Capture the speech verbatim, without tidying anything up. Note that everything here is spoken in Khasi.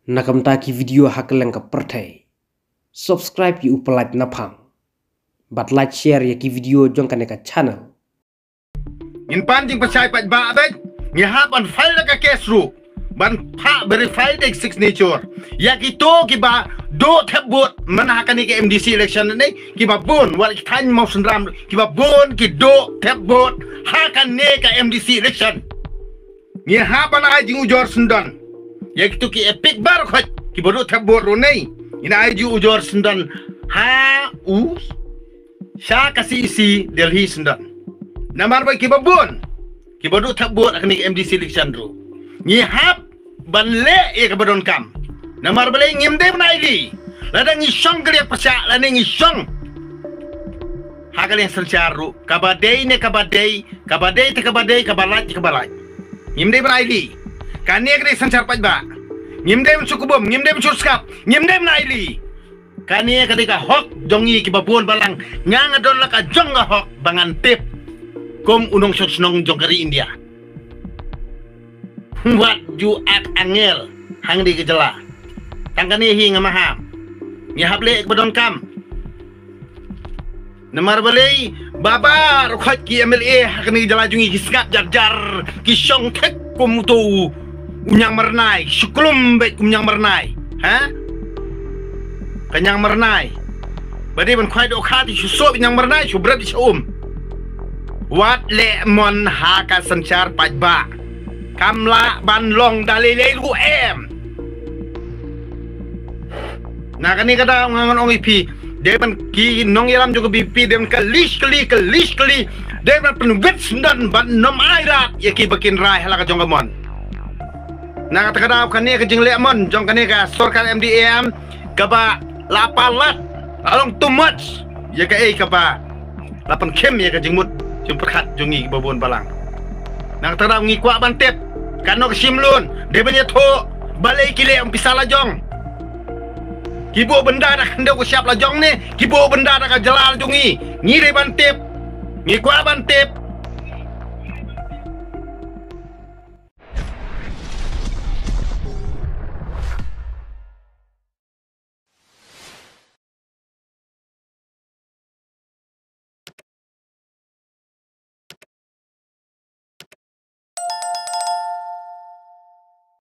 Na ka bynta ki video ha kylleng ka pyrthei, subscribe ïa u Pyllait Naphang bad like share ïa ki video jong kane ka channel. Ngin pan jingpyrshah pat ba bad ngi hap ban file da ka case ruh ban phah verify da signature ïa kito kiba duh thep vote man ha kane ka M D C election ne, kiba bun, wat ki thaiñ Mawsynram, kiba bun ki duh thep vote ha kane ka M D C election. Ngi hap ban ai jingujor syndon ïa kito ki EPIC baroh khoit kiba duh thep vote ruh ne, ngin ai jingujor syndon ha u sha ka C E C Delhi syndon. Namar ba kiba bun kiba duh thep vote ha kane ka M D C election ruh ngi hap ban leh ïa kaba donkam. Namar balei? Ngim dei ban ailad. Lada ngi shong ka liang pyrshah, lada ngi shong ha ka liang synshar ruh, kaba dei ne kaba dei, kaba dei te kaba dei, kaba lait te kaba lait, ngim dei ban ailad. Kane ka dei synshar paidbah. Ngim dei ban shu kbum, ngim dei ban shu skap, ngim dei ban ailad. Kane ka dei ka hok jong ngi kiba bun balang. Nga nga don la ka jong ka hok ba ngan tip kum u nongshong shnong jong ka ri India. Wat ju ak angel hangne ka jylla. Tang kane hi nga maham. Ngi hap leh kaba donkam. Namar balei? Ba baroh khoit ki M L A ha kane ka jylla jong ngi ki sngap jar jar, ki shong thik kum uto u Ñiang Myrnai, shu klum beit kum Ñiang Myrnai. Ha? Ka Ñiang Myrnai ba dei ban khwai dohkha te shu sop Ñiang Myrnai, shu bret sha um. Wat leh mon ha ka synshar paidbah. Kam lah ban long da lei lei ruh em. Na kane ka daw nga ngan ong ïa phi, dei ban ki nongïalam jong ka B P dei ban kylli kylli kylli kylli, dei ban pynwit syndon ban nym ailad ïa kiba kin rai ha la ka jong ka mon. Na kata ka daw kane ka jingleh mon jong kane ka sorkar M D A M kaba la palat, la long too much ïa kaei kaba la pynkhim ïa ka jingmut jingpyrkhat jong ngi kiba bun balang. Na kata ka daw ngi kwah ban tip, katno ka shim loan, dei ban ïathuh, balei ki leh ym pisa la jong. Ki buh bynda da ka khyndew ka shyiap la jong ne ki buh bynda da ka jylla la jong ngi? Ngi dei ban tip. Ngi kwah ban tip.